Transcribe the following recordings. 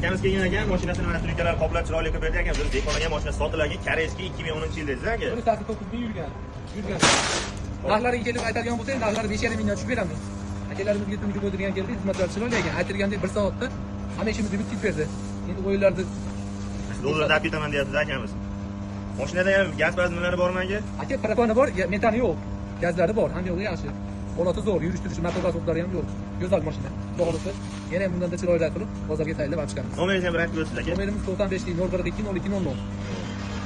Akamiz kelgan ekan, mashinasini mana trikalar qoplab chiroyli qilib berdi akamiz. Bekonaga mashina sotilgan, Koreyskiy 2010-yil dedingiz aka. 189 ming yurgan. Yurgan. Narxlariga kelib aytadigan bo'lsak, narxlari 5,5 mingdan tushib beramiz. Akalarimizga tungi qo'ydirgan keldi, xizmatlar chiroyli ekan. Aytilgandek 1 soatda hamma ishimizni bitkazib berdi. Endi o'yinlarda Dollarda olib ketaman deyapsiz akamiz. Mashinada ham gaz nimalari bormi aka? Aka, propani bor, metani yo'q. Gazlari bor, hamma yo'g'i yaxshi. Holati zo'r, yurish turishi, motor rasxodlari ham yo'q. Go'zal mashina. Xudo xohlasa, yana ham bundan-da chiroyli qilib bozorga tayyorlab olib chiqamiz. Nomeringizni ham bir aytib o'tsangiz aka. Nomerimiz 95 042 02 00.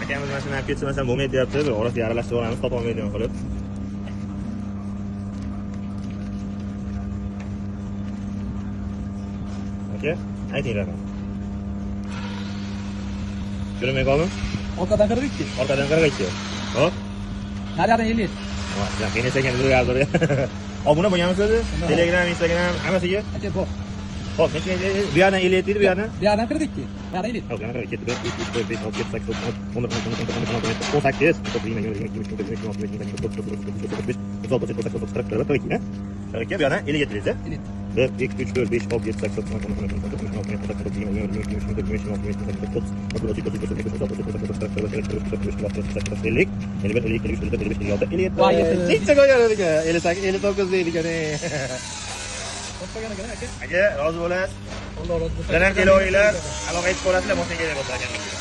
Akamiz mashina olib ketsa masalan bo'lmaydi deyapti. Bir orasiga aralashtirib olamiz, topolmaydigan qilib. Aka, ayting raqam. Ko'rinmay qoldimi? Orqadan 42. Orqadan 42. Hop. Naryoqdan 50. Qiyin ekan yurgan. Obuna bo'lganmisiz o'zi? Telegram, Instagram hammasiga? Aka, bor. Hop, necha bu yerdan 57 deydi, bu yerdan. Bu yerdan 42. Bu yerdan 50. Hop, yana 47, 1 2 3 4 5 6 7 8 9 10 11 12 13 14 15 16 17 18 19 20 21 22 23 24 25 26 27 28 39 40 42, ha? 42, bu yerdan 57 deysiz, 57. 1 2 3 4 5 6 7 8 9 10 11 12 13 14 15 16 17 18 19 20 21 22 23 24 25 26 27 28 39 40 41 42 43 44 45 51 52 53 54 55 56 57. Voy, yetti. Necha qo'yar ekan? 58 59 deydi ekan. Topgan ekan aka. Aka, rozi bo'lasiz. Alloh rozi bo'lsin. Sizlar ham kelaveringlar, aloqa etib ko'rasizlar, mashina kerak bo'lsa akamizga.